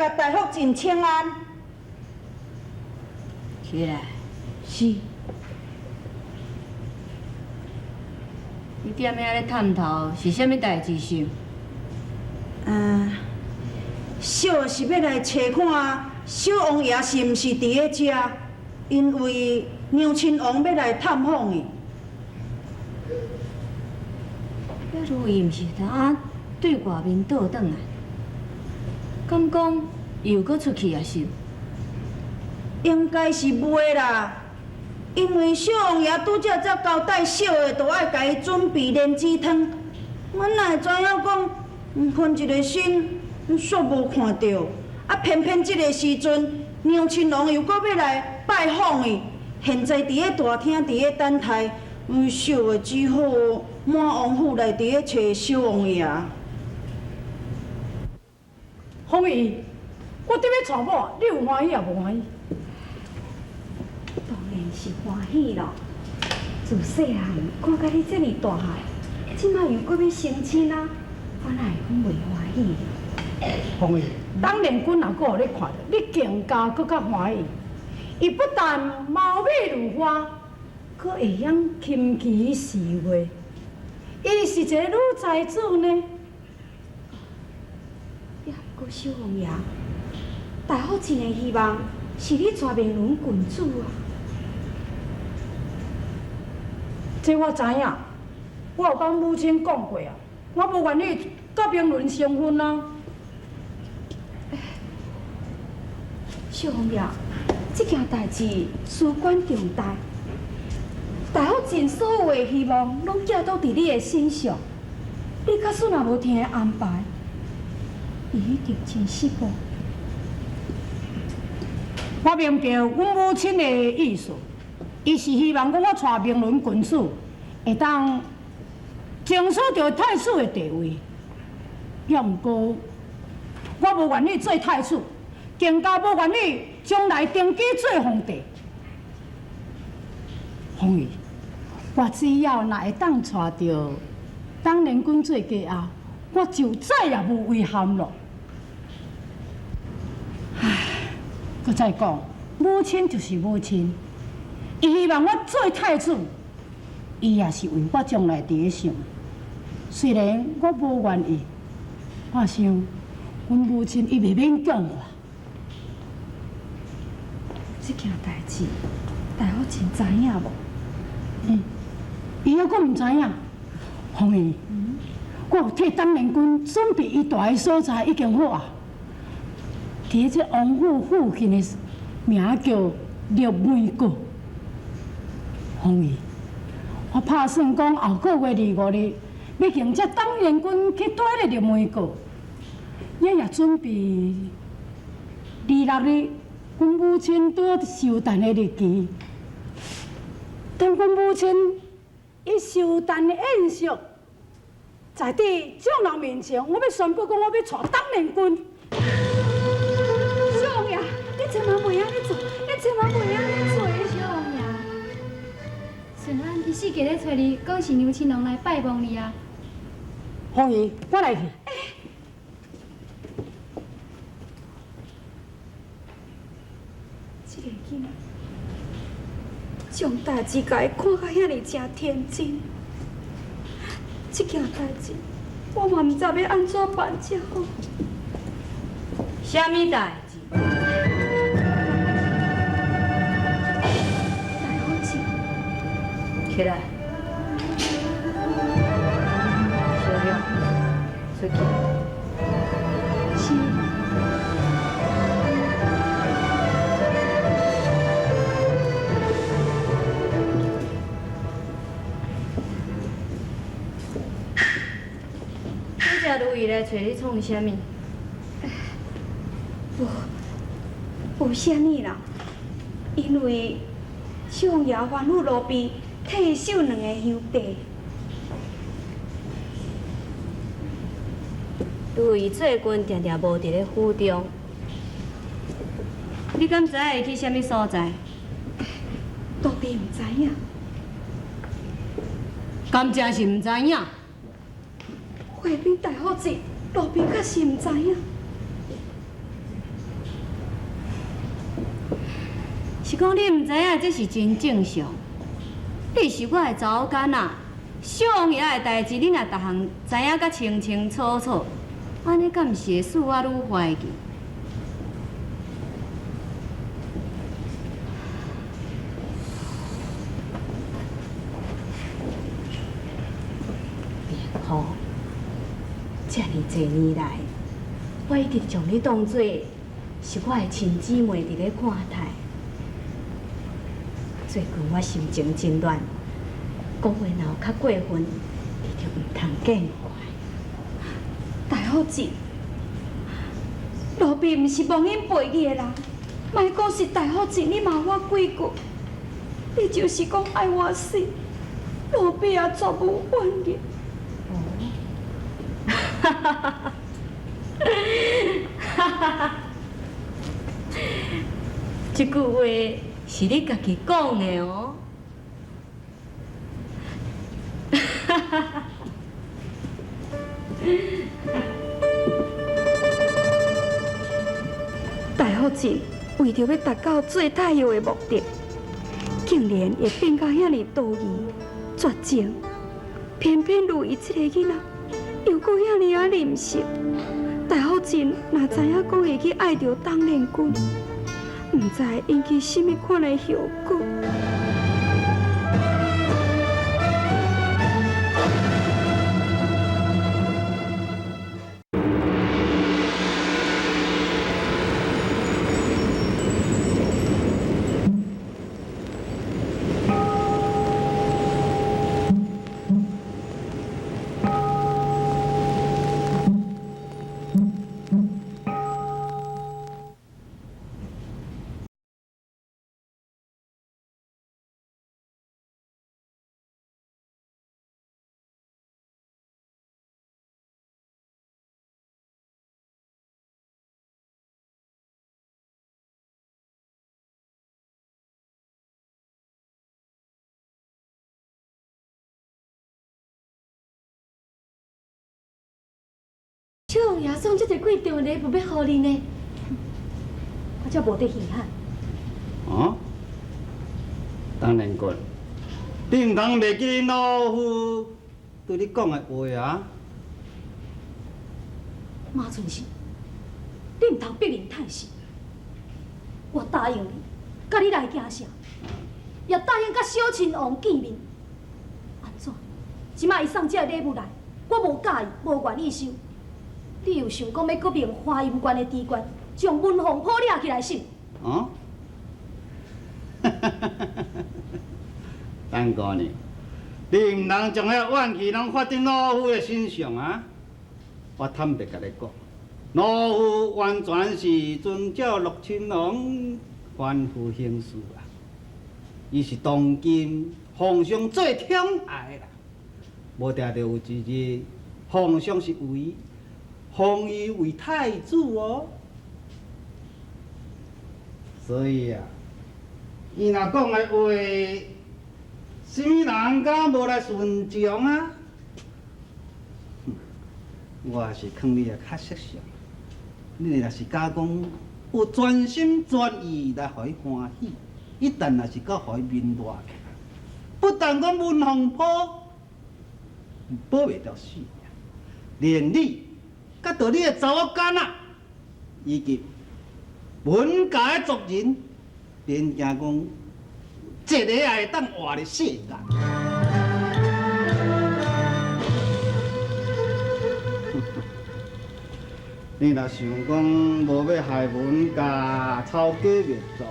共大福晋請安。起來。是。你踮遐咧探頭是啥物代誌是？嗯，小的是欲來揣看小王爺是毋是佇咧遮，因為娘親王欲來探訪伊。那如意毋是頭仔對外面倒轉來，敢講伊又閣出去啊是？應該是袂啦，因為小王爺拄才才交代小的，都愛共伊準備蓮子湯。阮哪會知影講，分一个身，煞無看著。啊，偏偏這个時陣，娘親王又閣欲來拜訪伊，現在佇咧大廳佇咧等待，小的只好滿王府內佇咧揣小王爺。鳳儀，我得欲娶某，你有歡喜抑無歡喜？當然是歡喜咯！自細漢看甲你這爾大漢，這馬又閣欲成親啊，我哪會講袂歡喜？鳳儀，董連君若閣予你看著，你更加閣較歡喜。伊不但貌美如花，閣會曉琴棋詩畫，伊是一个女才子呢。也毋過小王爺，大福晉的希望是你娶明倫郡主啊。這我知影，我有佮母親講過啊，我無願意佮明倫成婚啊。小王爺，這件代誌事關重大，大福晉所有的希望攏寄託佇你的身上，你假使若無聽伊安排，伊一定真失望。我明白阮母親的意思，伊是希望講我娶明倫郡主，會當爭取著太子的地位。也毋過，我無願意做太子，更加無願意將來登基做皇帝。鳳儀，我只要若會當娶著董連君做繼後，我就再也無遺憾咯。唉，閣再講，母親就是母親，伊希望我做太子，伊也是為我將來佇咧想。雖然我無願意，我想阮母親伊袂勉強我。這件代誌，大福晉知影無？嗯，伊猶閣毋知影。鳳儀，我有替董連君準備伊蹛的所在已經好啊。佇這王府附近的名叫綠梅閣。鳳儀，我拍算講後個月25日，欲迎接董連君去蹛咧綠梅閣，也準備26日，阮母親拄好壽誕的日期。當阮母親伊壽誕的宴席，在佇眾人面前，我欲宣布講，我欲娶董連君。小王爺，你千萬袂按呢做，你千萬袂按呢做。小王爺，順安伊四界咧揣你，講是娘親王來拜望你啊。鳳儀，我來去。這個囡仔，將代誌共伊看甲遐爾正天真，這件代誌我嘛毋知欲按怎辦才好。啥物代誌？大福晉，起來，小香，出去。是。拄才如意來揣你創啥物？無，無啥物啦，因為小王爺吩咐奴婢替伊繡兩個香袋。如意最近定定無佇咧府中，你敢知影伊去啥物所在？奴婢毋知影。敢真是毋知影？回稟大福晉，奴婢確實毋知影。講你毋知影，這是真正常。你是我的查某囡仔，小王爺的代誌，你若逐項知影甲清清楚楚，按呢敢毋是會使我愈懷疑？明虎，遮爾濟年來，我一直將你當做是我的親姊妹佇咧看待。最近我心情真亂，講話若有較過分，你就毋通見怪。大福姊，奴婢毋是忘恩背義的人，莫講是大福姊，你罵我幾句，你就是講愛我死，奴婢也絕無怨言。哦，哈哈哈哈哈！這句話是你家己講的哦。哈哈哈！大福晋為著欲達到做太后的目的，竟然會變甲遐爾多疑、絕情，偏偏如伊這個囡仔又閣遐爾仔任性。大福晉若知影講會去愛著董連君，毋知會引起啥物款的後果。小王爺送這濟貴重的禮物欲予你呢，我才無得稀罕。哦，董連君，你毋通袂記老夫對你講的話啊！馬春生，你毋通逼人趁死。我答應你，佮你來京城，也答應佮小親王見面。按怎？這擺伊送這个禮物來，我無佮意，無願意收。你又想講欲閣命華陰縣的知縣，將文鳳譜掠起來是？哦？董姑娘，你毋通將遐怨氣攏發佇老夫的身上啊！我坦白共你講，老夫完全是遵照樂親王吩咐行事啊！伊是當今皇上最寵愛的人，無定著有一日，皇上是為封伊為太子哦。所以啊，伊若講的話，啥物人敢無來順從啊？我也是勸你也較識相，你若是敢講有全心全意來予伊歡喜，一旦若是閣予伊面熱起來，不但講文鳳譜保袂牢死，連你佮著你的查某囡仔，以及文家的族人，免驚講一个也會當活佇世間。你若想講無欲害文家抄家滅族，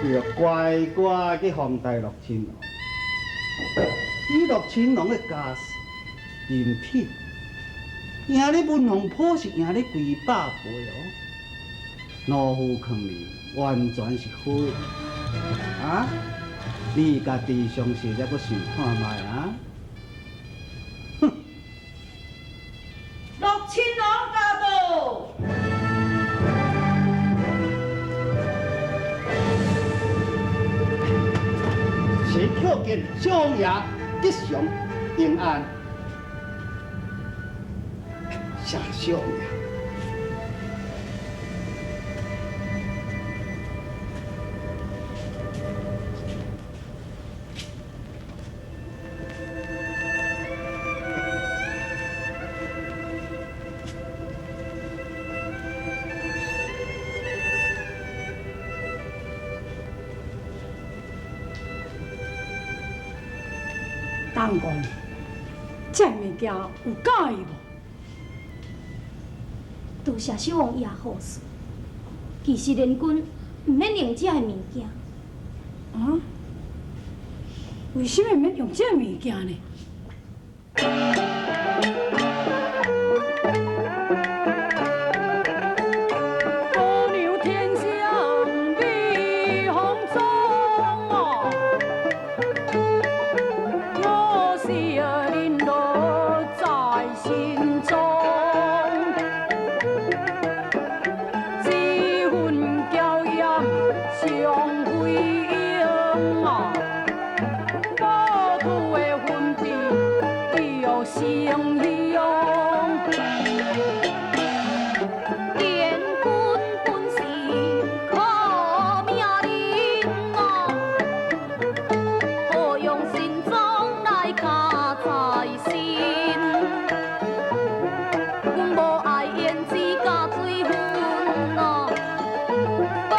你就乖乖去奉代樂親王。以樂親王的家世、人品，贏你文鳳譜是贏你幾百倍哦。老夫勸你，完全是好的啊！你家己詳細再閣想看覓啊！哼！樂親王駕到！是叩見小王爺吉祥平安，謝小王爺。董姑娘，這物件有佮意無？多謝小王爺好事。其實連君毋免用這个物件。啊？為什麼免用這个物件呢？姑娘天生美風妝哦，我是恁落在心中，這份嬌豔相輝映啊，寶土的分別叫成雄。連君本是苦命人哦，何用心臟來加在身？阮無愛胭脂加水粉哦，無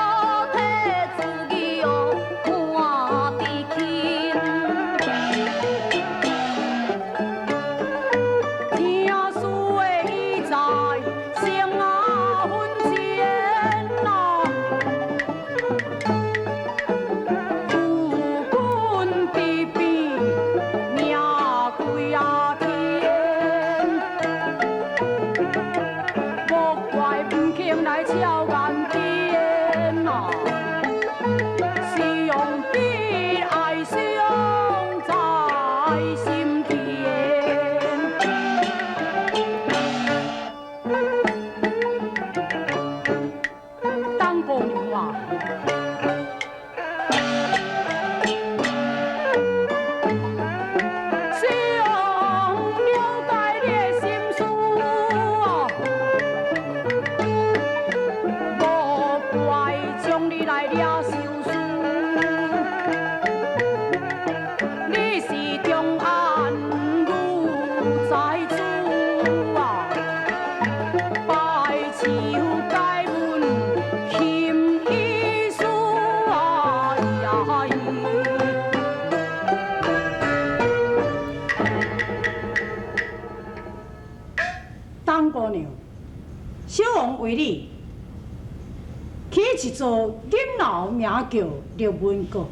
體自己哦看比輕。聽書的伊在生啊坟前啊，夫君伫边命归啊天，莫怪毋肯來俏眼睛啊，是用悲哀傷在心間。董姑娘啊，想了解你的心事啊，莫怪將你來掠相思。你是長安女才子啊，拜求解阮心意思啊呀咿。董姑娘，小王為你起一座金樓，名叫綠梅閣，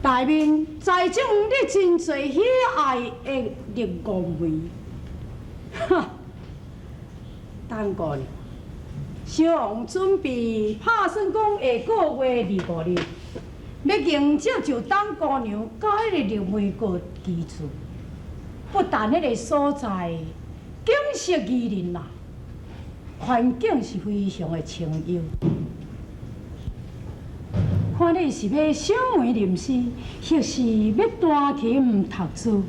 內面栽種你真濟喜愛的綠峨眉。哈，董姑娘，小王準備拍算講下個月25日，欲迎接就董姑娘到彼個綠梅閣居住。不但彼個所在景色宜人啦，環境是非常的清幽。看你是欲賞梅吟詩，或是欲彈琴讀書，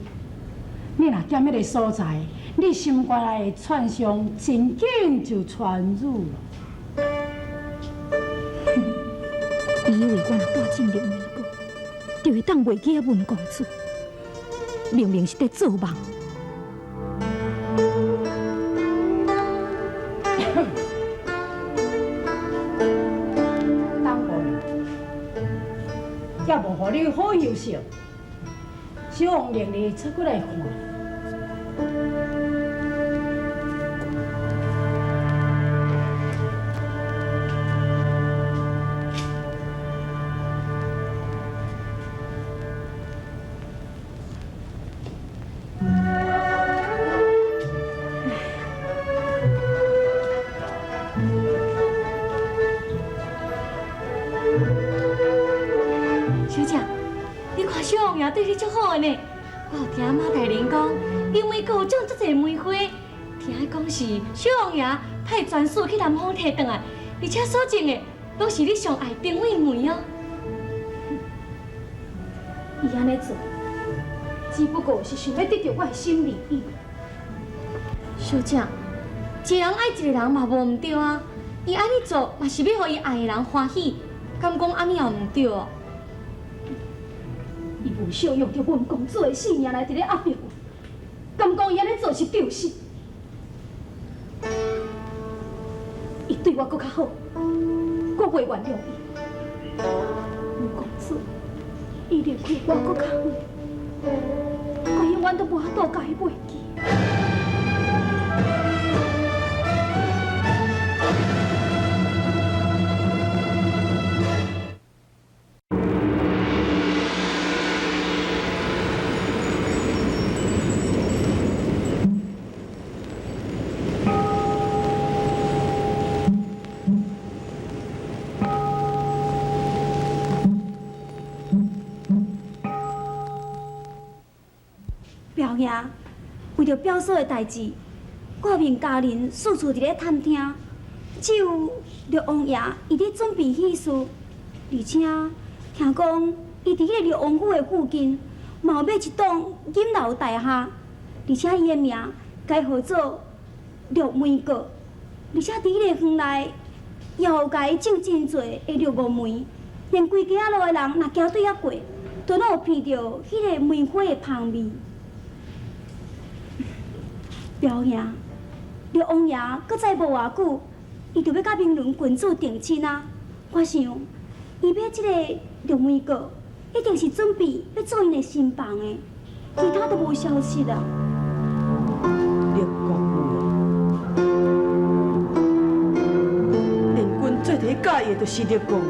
你若踮彼個所在，你心肝內的串傷真緊就傳入了。伊以為我若帶進綠梅閣，就會當袂記仔文公子，明明是佇做夢。董姑娘，也無予你好休息，小王明日再過來看。小姐，你看小王爺對你足好的呢。我有聽馬大人講，因為閣有種足濟梅花，聽講是小王爺派專使去南方提轉來，而且所種的攏是你上愛長尾梅哦。伊按呢做，只不過是想欲得著我的心而已。小姐，一個人愛一個人嘛無毋對啊，伊按呢做嘛是欲予伊愛的人歡喜，敢講按呢也毋對哦？伊無惜用著文公子的性命來佇咧壓迫我，敢講伊按呢做是丟失？伊對我閣較好，我袂原諒伊。文公子伊离开我阁較遠，我永遠都無法度共伊袂記。表兄，為著表嫂的代誌，我命家人四處佇咧探聽，只有六王爺伊咧準備喜事，而且聽講伊佇彼個六王府的附近，嘛有買一棟銀樓大廈，而且伊的名改號做綠梅閣，而且佇彼個園內也有共伊種真濟的綠木梅，連規街仔路的人若行對遐過，都攏有鼻著彼個梅花的芳味。表兄，六王爺閣再無偌久，伊就欲佮明倫郡主訂親啊！我想，伊買這个綠梅閣，一定是準備欲做𪜶的新房的，其他都無消息啊。綠國梅，連君最提佮意的就是綠國梅。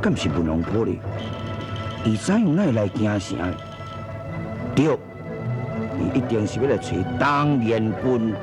敢是文王婆咧？伊怎样哪会來京城？對，伊一定是欲來揣董連君。